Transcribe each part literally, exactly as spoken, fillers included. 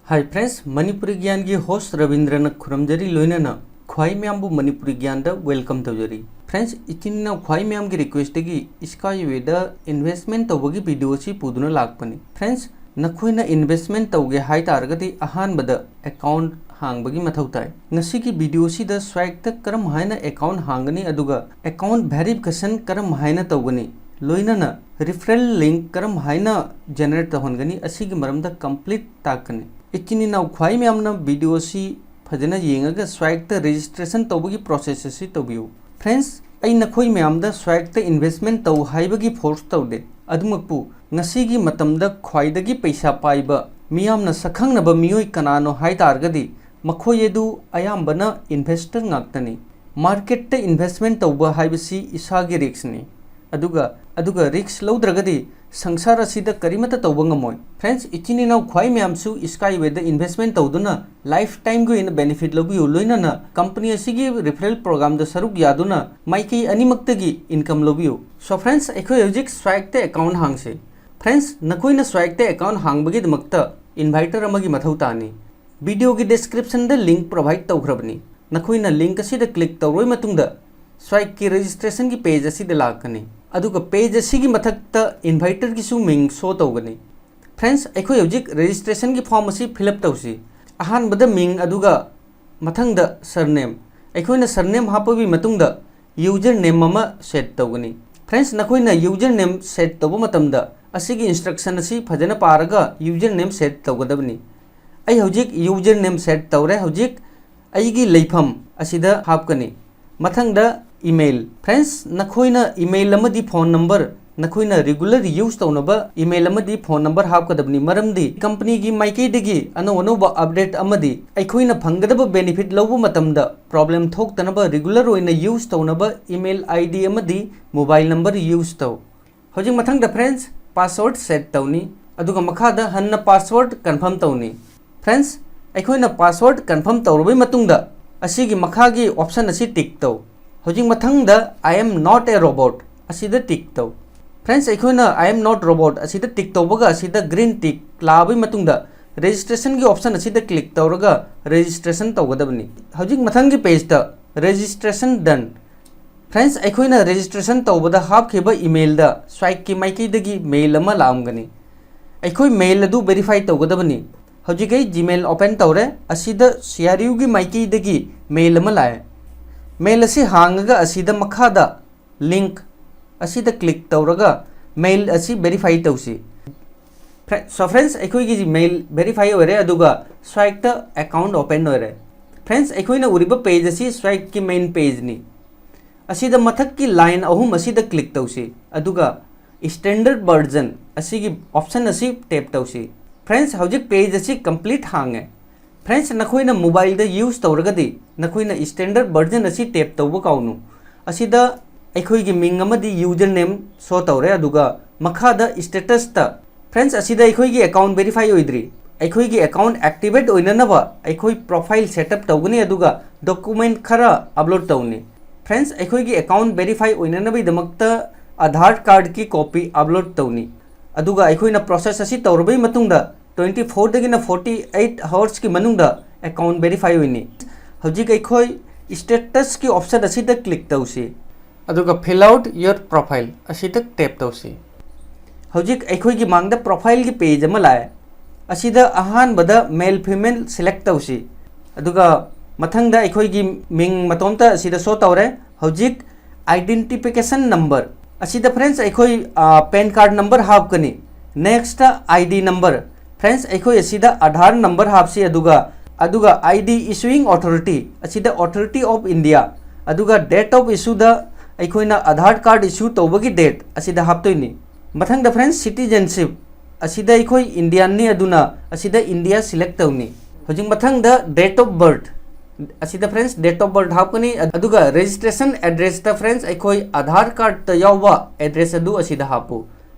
Hi friends, Manipuri ꯒ꯭ꯌꯥꯟꯒꯤ host ꯔꯕꯤꯟꯗ꯭ꯔꯅ ꯈꯨꯔꯨꯝꯖꯔꯤ, ꯂꯣꯏꯅꯅ ꯈ꯭ꯋꯥꯏ ꯃꯌꯥꯝꯕꯨ ꯃꯅꯤꯄꯨꯔꯤ ꯒ꯭ꯌꯥꯟꯗ welcome ꯇꯧꯖꯔꯤ꯫ Friends, ꯏꯆꯤꯟ ꯏꯅꯥꯎ ꯈ꯭ꯋꯥꯏ ꯃꯌꯥꯝꯒꯤ request ꯇꯒꯤ Skyway ꯗ investment ꯇꯧꯕꯒꯤ video ꯑꯁꯤ ꯄꯨꯗꯨꯅ ꯂꯥꯛꯄꯅꯤ꯫ Friends, ꯅꯈꯣꯏꯅ investment ꯇꯧꯒꯦ ꯍꯥꯏ ꯇꯥꯔꯒꯗꯤ ꯑꯍꯥꯟꯕꯗ account ꯍꯥꯡꯕꯒꯤ ꯃꯊꯧ ꯇꯥꯏ꯫ ꯉꯁꯤꯒꯤ video ꯑꯁꯤꯗ Swag ꯇ ꯀꯔꯝ ꯍꯥꯏꯅ account ꯍꯥꯡꯒꯅꯤ, ꯑꯗꯨꯒ account verification ꯀꯔꯝ ꯍꯥꯏꯅ ꯇꯧꯒꯅꯤ, ꯂꯣꯏꯅꯅ referral link ꯀꯔꯝ ꯍꯥꯏꯅ generate ꯇꯧꯍꯟꯒꯅꯤ, ꯑꯁꯤꯒꯤ ꯃꯔꯝꯗ complete ꯇꯥꯛꯀꯅꯤ꯫ ꯏꯆꯤꯟ ꯏꯅꯥꯎ ꯈ꯭ꯋꯥꯏ ꯃꯌꯥꯝꯅ video ꯑꯁꯤ ꯐꯖꯅ ꯌꯦꯡꯉꯒ Swag ꯇ registration ꯇꯧꯕꯒꯤ process ꯑꯁꯤ ꯇꯧꯕꯤꯌꯨ꯫ Friends, ꯑꯩ ꯅꯈꯣꯏ ꯃꯌꯥꯝꯗ Swag ꯇ investment ꯇꯧ ꯍꯥꯏꯕꯒꯤ force ꯇꯧꯗꯦ꯫ ꯑꯗꯨꯃꯛꯄꯨ, ꯉꯁꯤꯒꯤ ꯃꯇꯝꯗ ꯈ꯭ꯋꯥꯏꯗꯒꯤ ꯄꯩꯁꯥ ꯄꯥꯏꯕ, ꯃꯤꯌꯥꯝꯅ ꯁꯛꯈꯪꯅꯕ ꯃꯤꯑꯣꯏ ꯀꯅꯥꯅꯣ ꯍꯥꯏ ꯇꯥꯔꯒꯗꯤ, ꯃꯈꯣꯏ ꯑꯗꯨ ꯑꯌꯥꯝꯕꯅ investor ꯉꯥꯛꯇꯅꯤ꯫ Market ꯇ investment ꯇꯧꯕ ꯍꯥꯏꯕꯁꯤ ꯏꯁꯥꯒꯤ risk ꯅꯤ꯫ ꯑꯗꯨꯒ, ꯑꯗꯨꯒ risk ꯂꯧꯗ꯭ꯔꯒꯗꯤ ꯁꯪꯁꯥꯔ ꯑꯁꯤꯗ ꯀꯔꯤꯃꯠꯇ ꯇꯧꯕ ꯉꯝꯃꯣꯏ꯫ Friends, ꯏꯆꯤꯟ ꯏꯅꯥꯎ ꯈ꯭ꯋꯥꯏ ꯃꯌꯥꯝꯁꯨ Skyway ꯗ investment ꯇꯧꯗꯨꯅ lifetime ꯒꯤ ꯑꯣꯏꯅ benefit ꯂꯧꯕꯤꯌꯨ, ꯂꯣꯏꯅꯅ company ꯑꯁꯤꯒꯤ referral program ꯗ ꯁꯔꯨꯛ ꯌꯥꯗꯨꯅ ꯃꯥꯏꯀꯩ ꯑꯅꯤꯃꯛꯇꯒꯤ income ꯂꯧꯕꯤꯌꯨ꯫ So friends, ꯑꯩꯈꯣꯏ ꯍꯧꯖꯤꯛ Swag ꯇ account ꯍꯥꯡꯁꯤ꯫ Friends, ꯅꯈꯣꯏꯅ Swag ꯇ account ꯍꯥꯡꯕꯒꯤꯗꯃꯛꯇ inviter ꯑꯃꯒꯤ ꯃꯊꯧ ꯇꯥꯅꯤ꯫ Video ꯒꯤ description ꯗ link provide ꯇꯧꯈ꯭ꯔꯕꯅꯤ꯫ ꯅꯈꯣꯏꯅ link ꯑꯁꯤꯗ click ꯇꯧꯔꯕ ꯃꯇꯨꯡꯗ, Swag ꯀꯤ registration ꯒꯤ page ꯑꯁꯤꯗ ꯂꯥꯛꯀꯅꯤ꯫ ꯑꯗꯨꯒ page ꯑꯁꯤꯒꯤ ꯃꯊꯛꯇ inviter ꯒꯤꯁꯨ ꯃꯤꯡ show ꯇꯧꯒꯅꯤ꯫ Friends, ꯑꯩꯈꯣꯏ ꯍꯧꯖꯤꯛ registration ꯒꯤ form ꯑꯁꯤ fill up ꯇꯧꯁꯤ꯫ ꯑꯍꯥꯟꯕꯗ ꯃꯤꯡ, ꯑꯗꯨꯒ ꯃꯊꯪꯗ surname꯫ ꯑꯩꯈꯣꯏꯅ surname ꯍꯥꯞꯄꯒꯤ ꯃꯇꯨꯡꯗ username ꯑꯃ set ꯇꯧꯒꯅꯤ꯫ Friends, ꯅꯈꯣꯏꯅ username set ꯇꯧꯕ ꯃꯇꯝꯗ ꯑꯁꯤꯒꯤ instruction ꯑꯁꯤ ꯐꯖꯅ ꯄꯥꯔꯒ username set ꯇꯧꯒꯗꯕꯅꯤ꯫ ꯑꯩ ꯍꯧꯖꯤꯛ username set ꯇꯧꯔꯦ꯫ ꯍꯧꯖꯤꯛ ꯑꯩꯒꯤ ꯂꯩꯐꯝ ꯑꯁꯤꯗ ꯍꯥꯞꯀꯅꯤ꯫ ꯃꯊꯪꯗ email꯫ Friends, ꯅꯈꯣꯏꯅ email ꯑꯃꯗꯤ phone number, ꯅꯈꯣꯏꯅ regular use ꯇꯧꯅꯕ email ꯑꯃꯗꯤ phone number ꯍꯥꯞꯀꯗꯕꯅꯤ, ꯃꯔꯝꯗꯤ company ꯒꯤ ꯃꯥꯏꯀꯩꯗꯒꯤ ꯑꯅꯧ ꯑꯅꯧꯕ update ꯑꯃꯗꯤ ꯑꯩꯈꯣꯏꯅ ꯐꯪꯒꯗꯕ benefit ꯂꯧꯕ ꯃꯇꯝꯗ problem ꯊꯣꯛꯇꯅꯕ regular ꯑꯣꯏꯅ use ꯇꯧꯅꯕ email ID ꯑꯃꯗꯤ mobile number use ꯇꯧ꯫ ꯍꯧꯖꯤꯛ ꯃꯊꯪꯗ friends, password set ꯇꯧꯅꯤ, ꯑꯗꯨꯒ ꯃꯈꯥꯗ ꯍꯟꯅ password confirm ꯇꯧꯅꯤ꯫ Friends, ꯑꯩꯈꯣꯏꯅ password confirm ꯇꯧꯔꯕꯩ ꯃꯇꯨꯡꯗ ꯑꯁꯤꯒꯤ ꯃꯈꯥꯒꯤ option ꯑꯁꯤ tick ꯇꯧ꯫ ꯍꯧꯖꯤꯛ ꯃꯊꯪꯗ "I am not a robot" ꯑꯁꯤꯗ tick ꯇꯧ꯫ Friends, ꯑꯩꯈꯣꯏꯅ "I am not robot" ꯑꯁꯤꯗ tick ꯇꯧꯕꯒ ꯑꯁꯤꯗ green tick ꯂꯥꯛꯑꯕꯩ ꯃꯇꯨꯡꯗ Registration ꯒꯤ option ꯑꯁꯤꯗ click ꯇꯧꯔꯒ registration ꯇꯧꯒꯗꯕꯅꯤ꯫ ꯍꯧꯖꯤꯛ ꯃꯊꯪꯒꯤ page ꯇ registration done꯫ Friends, ꯑꯩꯈꯣꯏꯅ registration ꯇꯧꯕꯗ ꯍꯥꯞꯈꯤꯕ email ꯗ Swike ꯀꯤ ꯃꯥꯏꯀꯩꯗꯒꯤ mail ꯑꯃ ꯂꯥꯛꯑꯝꯒꯅꯤ꯫ ꯑꯩꯈꯣꯏ mail ꯑꯗꯨ verify ꯇꯧꯒꯗꯕꯅꯤ꯫ ꯍꯧꯖꯤꯛ ꯑꯩ Gmail open ꯇꯧꯔꯦ꯫ ꯑꯁꯤꯗ C R U ꯒꯤ ꯃꯥꯏꯀꯩꯗꯒꯤ mail ꯑꯃ ꯂꯥꯛꯑꯦ꯫ Mail ꯑꯁꯤ ꯍꯥꯡꯉꯒ ꯑꯁꯤꯗ ꯃꯈꯥꯗ link ꯑꯁꯤꯗ click ꯇꯧꯔꯒ mail ꯑꯁꯤ verify ꯇꯧꯁꯤ꯫ Fri-, so friends, ꯑꯩꯈꯣꯏꯒꯤ mail verify ꯑꯣꯏꯔꯦ, ꯑꯗꯨꯒ Swike ꯇ account open ꯑꯣꯏꯔꯦ꯫ Friends, ꯑꯩꯈꯣꯏꯅ ꯎꯔꯤꯕ page ꯑꯁꯤ Swike ꯀꯤ main page ꯅꯤ꯫ ꯑꯁꯤꯗ ꯃꯊꯛꯀꯤ line ꯑꯍꯨꯝ ꯑꯁꯤꯗ click ꯇꯧꯁꯤ, ꯑꯗꯨꯒ standard version ꯑꯁꯤꯒꯤ option ꯑꯁꯤ tap ꯇꯧꯁꯤ꯫ Friends, ꯍꯧꯖꯤꯛ page ꯑꯁꯤ complete ꯍꯥꯡꯉꯦ꯫ Friends, ꯅꯈꯣꯏꯅ mobile ꯗ use ꯇꯧꯔꯒꯗꯤ ꯅꯈꯣꯏꯅ standard version ꯑꯁꯤ tap ꯇꯧꯕ ꯀꯥꯎꯅꯨ꯫ ꯑꯁꯤꯗ ꯑꯩꯈꯣꯏꯒꯤ ꯃꯤꯡ ꯑꯃꯗꯤ username show ꯇꯧꯔꯦ, ꯑꯗꯨꯒ ꯃꯈꯥꯗ status ꯇ, friends, ꯑꯁꯤꯗ ꯑꯩꯈꯣꯏꯒꯤ account verify ꯑꯣꯏꯗ꯭ꯔꯤ꯫ ꯑꯩꯈꯣꯏꯒꯤ account activate ꯑꯣꯏꯅꯅꯕ ꯑꯩꯈꯣꯏ profile setup ꯇꯧꯒꯅꯤ, ꯑꯗꯨꯒ document ꯈꯔ upload ꯇꯧꯅꯤ꯫ Friends, ꯑꯩꯈꯣꯏꯒꯤ account verify ꯑꯣꯏꯅꯅꯕꯒꯤꯗꯃꯛꯇ Aadhaar card ꯀꯤ copy upload ꯇꯧꯅꯤ꯫ ꯑꯗꯨꯒ ꯑꯩꯈꯣꯏꯅ process ꯑꯁꯤ ꯇꯧꯔꯕꯒꯤ ꯃꯇꯨꯡꯗ twenty four ꯗꯒꯤꯅ forty eight hours ꯀꯤ ꯃꯅꯨꯡꯗ account verify ꯑꯣꯏꯅꯤ꯫ ꯍꯧꯖꯤꯛ ꯑꯩꯈꯣꯏ status ꯀꯤ option ꯑꯁꯤꯗ click ꯇꯧꯁꯤ, ꯑꯗꯨꯒ fill out your profile ꯑꯁꯤꯗ tap ꯇꯧꯁꯤ꯫ ꯍꯧꯖꯤꯛ ꯑꯩꯈꯣꯏꯒꯤ ꯃꯥꯡꯗ profile ꯒꯤ page ꯑꯃ ꯂꯥꯛꯑꯦ꯫ ꯑꯁꯤꯗ ꯑꯍꯥꯟꯕꯗ male female select ꯇꯧꯁꯤ, ꯑꯗꯨꯒ ꯃꯊꯪꯗ ꯑꯩꯈꯣꯏꯒꯤ ꯃꯤꯡ ꯃꯇꯣꯝꯇ ꯑꯁꯤꯗ show ꯇꯧꯔꯦ꯫ ꯍꯧꯖꯤꯛ identification number ꯑꯁꯤꯗ, friends, ꯑꯩꯈꯣꯏ, ꯑ, PAN card number ꯍꯥꯞꯀꯅꯤ꯫ Next, ID number꯫ Friends, ꯑꯩꯈꯣꯏ ꯑꯁꯤꯗ Aadhaar number ꯍꯥꯞꯁꯤ, ꯑꯗꯨꯒ, ꯑꯗꯨꯒ ID issuing authority ꯑꯁꯤꯗ Authority of India, ꯑꯗꯨꯒ date of issue ꯗ ꯑꯩꯈꯣꯏꯅ Aadhaar card issue ꯇꯧꯕꯒꯤ date ꯑꯁꯤꯗ ꯍꯥꯞꯇꯣꯏꯅꯤ꯫ ꯃꯊꯪꯗ, friends, citizenship ꯑꯁꯤꯗ ꯑꯩꯈꯣꯏ Indian ꯅꯤ, ꯑꯗꯨꯅ ꯑꯁꯤꯗ India select ꯇꯧꯅꯤ꯫ ꯍꯧꯖꯤꯛ ꯃꯊꯪꯗ date of birth ꯑꯁꯤꯗ, friends, date of birth ꯍꯥꯞꯀꯅꯤ, ꯑꯗꯨꯒ registration address ꯇ, friends, ꯑꯩꯈꯣꯏ Aadhaar card ꯇ ꯌꯥꯎꯕ address ꯑꯗꯨ ꯑꯁꯤꯗ ꯍꯥꯞꯄꯨ꯫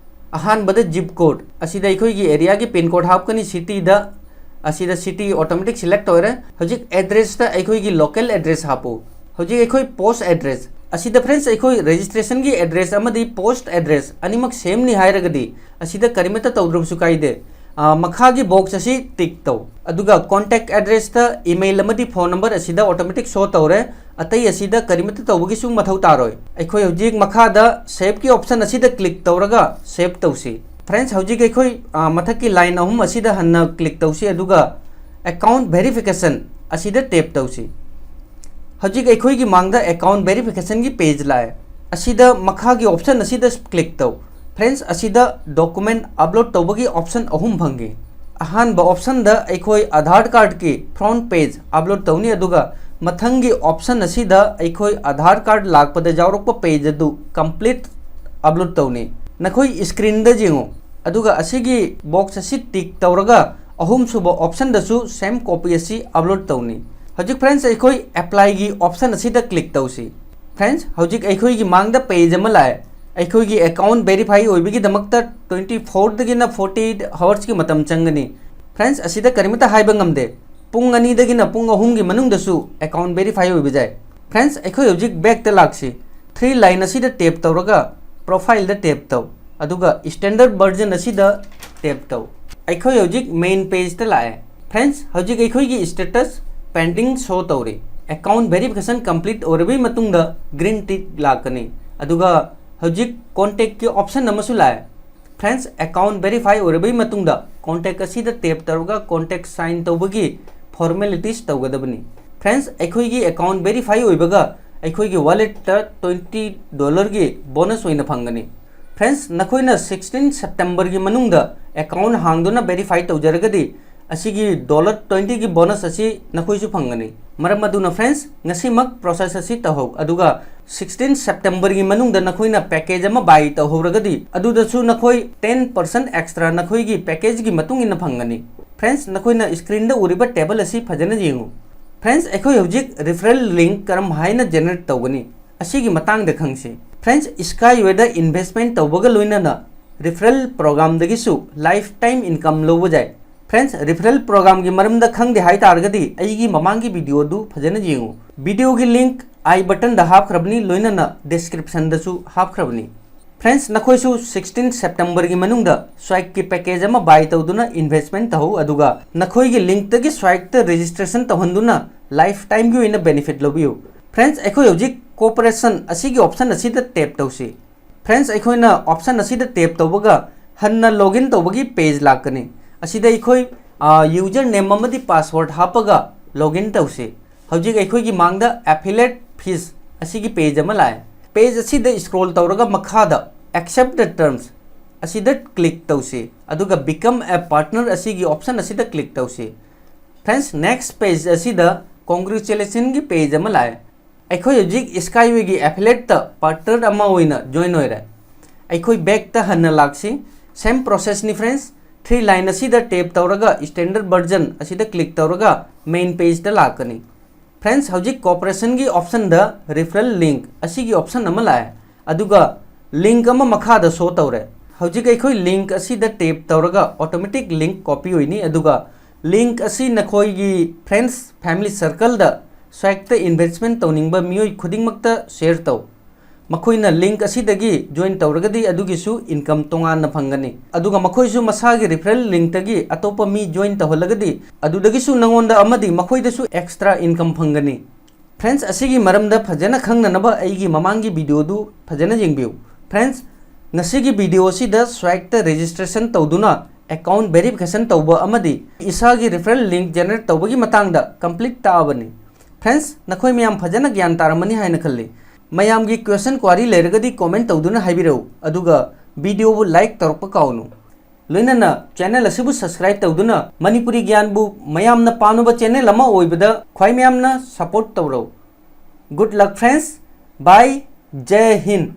ꯑꯍꯥꯟꯕꯗ zip code ꯑꯁꯤꯗ ꯑꯩꯈꯣꯏꯒꯤ area ꯒꯤ pin code ꯍꯥꯞꯀꯅꯤ꯫ City ꯗ, ꯑꯁꯤꯗ city automatic select ꯑꯣꯏꯔꯦ꯫ ꯍꯧꯖꯤꯛ address ꯇ ꯑꯩꯈꯣꯏꯒꯤ local address ꯍꯥꯞꯄꯨ꯫ ꯍꯧꯖꯤꯛ ꯑꯩꯈꯣꯏ post address ꯑꯁꯤꯗ, friends, ꯑꯩꯈꯣꯏ registration ꯒꯤ address ꯑꯃꯗꯤ post address ꯑꯅꯤꯃꯛ same ꯅꯤ ꯍꯥꯏꯔꯒꯗꯤ ꯑꯁꯤꯗ ꯀꯔꯤꯃꯠꯇ ꯇꯧꯗ꯭ꯔꯕꯁꯨ ꯀꯥꯏꯗꯦ꯫ ꯑ, ꯃꯈꯥꯒꯤ box ꯑꯁꯤ tick ꯇꯧ, ꯑꯗꯨꯒ contact addressꯇ email ꯑꯃꯗꯤ phone number ꯑꯁꯤꯗ automatic show ꯇꯧꯔꯦ꯫ ꯑꯇꯩ ꯑꯁꯤꯗ ꯀꯔꯤꯃꯠꯇ ꯇꯧꯕꯒꯤꯁꯨ ꯃꯊꯧ ꯇꯥꯔꯣꯏ꯫ ꯑꯩꯈꯣꯏ ꯍꯧꯖꯤꯛ ꯃꯈꯥꯗ saveꯀꯤ option ꯑꯁꯤꯗ click ꯇꯧꯔꯒ save ꯇꯧꯁꯤ꯫ Friends, ꯍꯧꯖꯤꯛ ꯑꯩꯈꯣꯏ, ꯑ, ꯃꯊꯛꯀꯤ line ꯑꯍꯨꯝ ꯑꯁꯤꯗ ꯍꯟꯅ click ꯇꯧꯁꯤ, ꯑꯗꯨꯒ account verification ꯑꯁꯤꯗ tap ꯇꯧꯁꯤ꯫ ꯍꯧꯖꯤꯛ ꯑꯩꯈꯣꯏꯒꯤ ꯃꯥꯡꯗ account verificationꯒꯤ page ꯂꯥꯛꯑꯦ꯫ ꯑꯁꯤꯗ ꯃꯈꯥꯒꯤ option ꯑꯁꯤꯗ click ꯇꯧ꯫ Friends, ꯑꯁꯤꯗ document upload ꯇꯧꯕꯒꯤ option ꯑꯍꯨꯝ ꯐꯪꯉꯤ꯫ ꯑꯍꯥꯟꯕ optionꯗ ꯑꯩꯈꯣꯏ Aadhaar cardꯀꯤ front page upload ꯇꯧꯅꯤ, ꯑꯗꯨꯒ ꯃꯊꯪꯒꯤ option ꯑꯁꯤꯗ ꯑꯩꯈꯣꯏ Aadhaar card ꯂꯥꯛꯄꯗ ꯌꯥꯎꯔꯛꯄ page ꯑꯗꯨ complete upload ꯇꯧꯅꯤ꯫ ꯅꯈꯣꯏ screenꯗ ꯌꯦꯡꯉꯨ, ꯑꯗꯨꯒ ꯑꯁꯤꯒꯤ box ꯑꯁꯤ tick ꯇꯧꯔꯒ ꯑꯍꯨꯝꯁꯨꯕ optionꯗꯁꯨ same copy ꯑꯁꯤ upload ꯇꯧꯅꯤ꯫ ꯍꯧꯖꯤꯛ friends, ꯑꯩꯈꯣꯏ applyꯒꯤ option ꯑꯁꯤꯗ click ꯇꯧꯁꯤ꯫ Friends, ꯍꯧꯖꯤꯛ ꯑꯩꯈꯣꯏꯒꯤ ꯃꯥꯡꯗ page ꯑꯃ ꯂꯥꯛꯑꯦ꯫ ꯑꯩꯈꯣꯏꯒꯤ account verify ꯑꯣꯏꯕꯒꯤꯗꯃꯛꯇ twenty fourꯗꯒꯤꯅ forty eight hoursꯀꯤ ꯃꯇꯝ ꯆꯪꯒꯅꯤ꯫ Friends, ꯑꯁꯤꯗ ꯀꯔꯤꯃꯠꯇ ꯍꯥꯏꯕ ꯉꯝꯗꯦ꯫ ꯄꯨꯡ ꯑꯅꯤꯗꯒꯤꯅ ꯄꯨꯡ ꯑꯍꯨꯝꯒꯤ ꯃꯅꯨꯡꯗꯁꯨ account verify ꯑꯣꯏꯕ ꯌꯥꯏ꯫ Friends, ꯑꯩꯈꯣꯏ ꯍꯧꯖꯤꯛ backꯇ ꯂꯥꯛꯁꯤ꯫ Three line ꯑꯁꯤꯗ tap ꯇꯧꯔꯒ profileꯗ tap ꯇꯧ, ꯑꯗꯨꯒ standard version ꯑꯁꯤꯗ tap ꯇꯧ꯫ ꯑꯩꯈꯣꯏ ꯍꯧꯖꯤꯛ main pageꯇ ꯂꯥꯛꯑꯦ꯫ Friends, ꯍꯧꯖꯤꯛ ꯑꯩꯈꯣꯏꯒꯤ status pending show ꯇꯧꯔꯤ꯫ Account verification complete ꯑꯣꯏꯔꯕꯒꯤ ꯃꯇꯨꯡꯗ green tick ꯂꯥꯛꯀꯅꯤ, ꯑꯗꯨꯒ ꯍꯧꯖꯤꯛ contactꯀꯤ option ꯑꯃꯁꯨ ꯂꯥꯛꯑꯦ꯫ Friends, account verify ꯑꯣꯏꯔꯕꯒꯤ ꯃꯇꯨꯡꯗ contact ꯑꯁꯤꯗ tap ꯇꯧꯔꯒ contact sign ꯇꯧꯕꯒꯤ formalities ꯇꯧꯒꯗꯕꯅꯤ꯫ Friends, ꯑꯩꯈꯣꯏꯒꯤ account verify ꯑꯣꯏꯕꯒ ꯑꯩꯈꯣꯏꯒꯤ walletꯇ twenty dollarꯒꯤ bonus ꯑꯣꯏꯅ ꯐꯪꯒꯅꯤ꯫ Friends, ꯅꯈꯣꯏꯅ sixteen Septemberꯒꯤ ꯃꯅꯨꯡꯗ account ꯍꯥꯡꯗꯨꯅ verify ꯇꯧꯖꯔꯒꯗꯤ ꯑꯁꯤꯒꯤ dollar twentyꯒꯤ bonus ꯑꯁꯤ ꯅꯈꯣꯏꯁꯨ ꯐꯪꯒꯅꯤ꯫ ꯃꯔꯝ ꯑꯗꯨꯅ friends, ꯉꯁꯤꯃꯛ process ꯑꯁꯤ ꯇꯧꯍꯧ, ꯑꯗꯨꯒ sixteen Septemberꯒꯤ ꯃꯅꯨꯡꯗ ꯅꯈꯣꯏꯅ package ꯑꯃ buy ꯇꯧꯍꯧꯔꯒꯗꯤ ꯑꯗꯨꯗꯁꯨ ꯅꯈꯣꯏ ten percent extra ꯅꯈꯣꯏꯒꯤ packageꯀꯤ ꯃꯇꯨꯡ ꯏꯟꯅ ꯐꯪꯒꯅꯤ꯫ Friends, ꯅꯈꯣꯏꯅ screenꯗ ꯎꯔꯤꯕ table ꯑꯁꯤ ꯐꯖꯅ ꯌꯦꯡꯉꯨ꯫ Friends, ꯑꯩꯈꯣꯏ ꯍꯧꯖꯤꯛ referral link ꯀꯔꯝ ꯍꯥꯏꯅ generate ꯇꯧꯒꯅꯤ? ꯑꯁꯤꯒꯤ ꯃꯇꯥꯡꯗ ꯈꯪꯁꯤ꯫ Friends, Skywayꯗ investment ꯇꯧꯕꯒ ꯂꯣꯏꯅꯅ referral programꯗꯒꯤꯁꯨ lifetime income ꯂꯧꯕ ꯌꯥꯏ꯫ Friends, referral programꯒꯤ ꯃꯔꯝꯗ ꯈꯪꯗꯦ ꯍꯥꯏ ꯇꯥꯔꯒꯗꯤ ꯑꯩꯒꯤ ꯃꯃꯥꯡꯒꯤ videoꯗꯨ ꯐꯖꯅ ꯌꯦꯡꯉꯨ꯫ Videoꯒꯤ link I buttonꯗ ꯍꯥꯞꯈ꯭ꯔꯕꯅꯤ, ꯂꯣꯏꯅꯅ descriptionꯗꯁꯨ ꯍꯥꯞꯈ꯭ꯔꯕꯅꯤ꯫ Friends, ꯅꯈꯣꯏꯁꯨ sixteen September ꯒꯤ ꯃꯅꯨꯡꯗ Swike ꯀꯤ package ꯑꯃ buy ꯇꯧꯗꯨꯅ investment ꯇꯧꯍꯧ, ꯑꯗꯨꯒ ꯅꯈꯣꯏꯒꯤ link ꯇꯒꯤ Swike ꯇ registration ꯇꯧꯍꯟꯗꯨꯅ life time ꯒꯤ ꯑꯣꯏꯅ benefit ꯂꯧꯕꯤꯌꯨ꯫ Friends, ꯑꯩꯈꯣꯏ ꯍꯧꯖꯤꯛ cooperation ꯑꯁꯤꯒꯤ option ꯑꯁꯤꯗ tap ꯇꯧꯁꯤ꯫ Friends, ꯑꯩꯈꯣꯏꯅ option ꯑꯁꯤꯗ tap ꯇꯧꯕꯒ ꯍꯟꯅ login ꯇꯧꯕꯒꯤ page ꯂꯥꯛꯀꯅꯤ꯫ ꯑꯁꯤꯗ ꯑꯩꯈꯣꯏ, ꯑ, user name ꯑꯃꯗꯤ password ꯍꯥꯞꯄꯒ login ꯇꯧꯁꯤ꯫ ꯍꯧꯖꯤꯛ ꯑꯩꯈꯣꯏꯒꯤ ꯃꯥꯡꯗ affiliate fees ꯑꯁꯤꯒꯤ page ꯑꯃ ꯂꯥꯛꯑꯦ꯫ Page ꯑꯁꯤꯗ scroll ꯇꯧꯔꯒ ꯃꯈꯥꯗ accept the terms ꯑꯁꯤꯗ click ꯇꯧꯁꯤ, ꯑꯗꯨꯒ become a partner ꯑꯁꯤꯒꯤ option ꯑꯁꯤꯗ click ꯇꯧꯁꯤ꯫ Friends, next page ꯑꯁꯤꯗ congratulation ꯒꯤ page ꯑꯃ ꯂꯥꯛꯑꯦ꯫ ꯑꯩꯈꯣꯏ ꯍꯧꯖꯤꯛ Skyway ꯒꯤ affiliate ꯇ partner ꯑꯃ ꯑꯣꯏꯅ join ꯑꯣꯏꯔꯦ꯫ ꯑꯩꯈꯣꯏ back ꯇ ꯍꯟꯅ ꯂꯥꯛꯁꯤ꯫ Same process ꯅꯤ friends꯫ Three line ꯑꯁꯤꯗ tap ꯇꯧꯔꯒ standard version ꯑꯁꯤꯗ click ꯇꯧꯔꯒ main page ꯇ ꯂꯥꯛꯀꯅꯤ꯫ Friends, ꯍꯧꯖꯤꯛ cooperation ꯒꯤ option ꯗ referral link ꯑꯁꯤꯒꯤ option ꯑꯃ ꯂꯥꯛꯑꯦ꯫ ꯑꯗꯨꯒ link ꯑꯃ ꯃꯈꯥꯗ show ꯇꯧꯔꯦ꯫ ꯍꯧꯖꯤꯛ ꯑꯩꯈꯣꯏ link ꯑꯁꯤꯗ tap ꯇꯧꯔꯒ automatic link copy ꯑꯣꯏꯅꯤ, ꯑꯗꯨꯒ link ꯑꯁꯤ ꯅꯈꯣꯏꯒꯤ friends, family circle ꯗ Swike ꯇ investment ꯇꯧꯅꯤꯡꯕ ꯃꯤꯑꯣꯏ ꯈꯨꯗꯤꯡꯃꯛꯇ share ꯇꯧ꯫ ꯃꯈꯣꯏꯅ link ꯑꯁꯤꯗꯒꯤ join ꯇꯧꯔꯒꯗꯤ ꯑꯗꯨꯒꯤꯁꯨ income ꯇꯣꯉꯥꯟꯅ ꯐꯪꯒꯅꯤ, ꯑꯗꯨꯒ ꯃꯈꯣꯏꯁꯨ ꯃꯁꯥꯒꯤ referral link ꯇꯒꯤ ꯑꯇꯣꯞꯄ ꯃꯤ join ꯇꯧꯍꯜꯂꯒꯗꯤ ꯑꯗꯨꯗꯒꯤꯁꯨ ꯅꯉꯣꯟꯗ ꯑꯃꯗꯤ ꯃꯈꯣꯏꯗꯁꯨ extra income ꯐꯪꯒꯅꯤ꯫ Friends, ꯑꯁꯤꯒꯤ ꯃꯔꯝꯗ ꯐꯖꯅ ꯈꯪꯅꯅꯕ ꯑꯩꯒꯤ ꯃꯃꯥꯡꯒꯤ video ꯗꯨ ꯐꯖꯅ ꯌꯦꯡꯕꯤꯌꯨ꯫ Friends, ꯉꯁꯤꯒꯤ video ꯑꯁꯤꯗ Swike ꯇ registration ꯇꯧꯗꯨꯅ account verification ꯇꯧꯕ ꯑꯃꯗꯤ ꯏꯁꯥꯒꯤ referral link generate ꯇꯧꯕꯒꯤ ꯃꯇꯥꯡꯗ complete ꯇꯥꯛꯑꯕꯅꯤ꯫ Friends, ꯅꯈꯣꯏ ꯃꯌꯥꯝ ꯐꯖꯅ ꯒ꯭ꯌꯥꯟ ꯇꯥꯔꯝꯃꯅꯤ ꯍꯥꯏꯅ ꯈꯜꯂꯤ꯫ ꯃꯌꯥꯝꯒꯤ question query ꯂꯩꯔꯒꯗꯤ comment ꯇꯧꯗꯨꯅ ꯍꯥꯏꯕꯤꯔꯛꯎ, ꯑꯗꯨꯒ video ꯕꯨ like ꯇꯧꯔꯛꯄ ꯀꯥꯎꯅꯨ꯫ ꯂꯣꯏꯅꯅ channel ꯑꯁꯤꯕꯨ subscribe ꯇꯧꯗꯨꯅ ꯃꯅꯤꯄꯨꯔꯤ ꯒ꯭ꯌꯥꯟꯕꯨ ꯃꯌꯥꯝꯅ ꯄꯥꯝꯅꯕ channel ꯑꯃ ꯑꯣꯏꯕꯗ ꯈ꯭ꯋꯥꯏ ꯃꯌꯥꯝꯅ support ꯇꯧꯔꯧ꯫ Good luck friends, bye, ꯖꯥꯏ ꯍꯤꯟꯗ꯫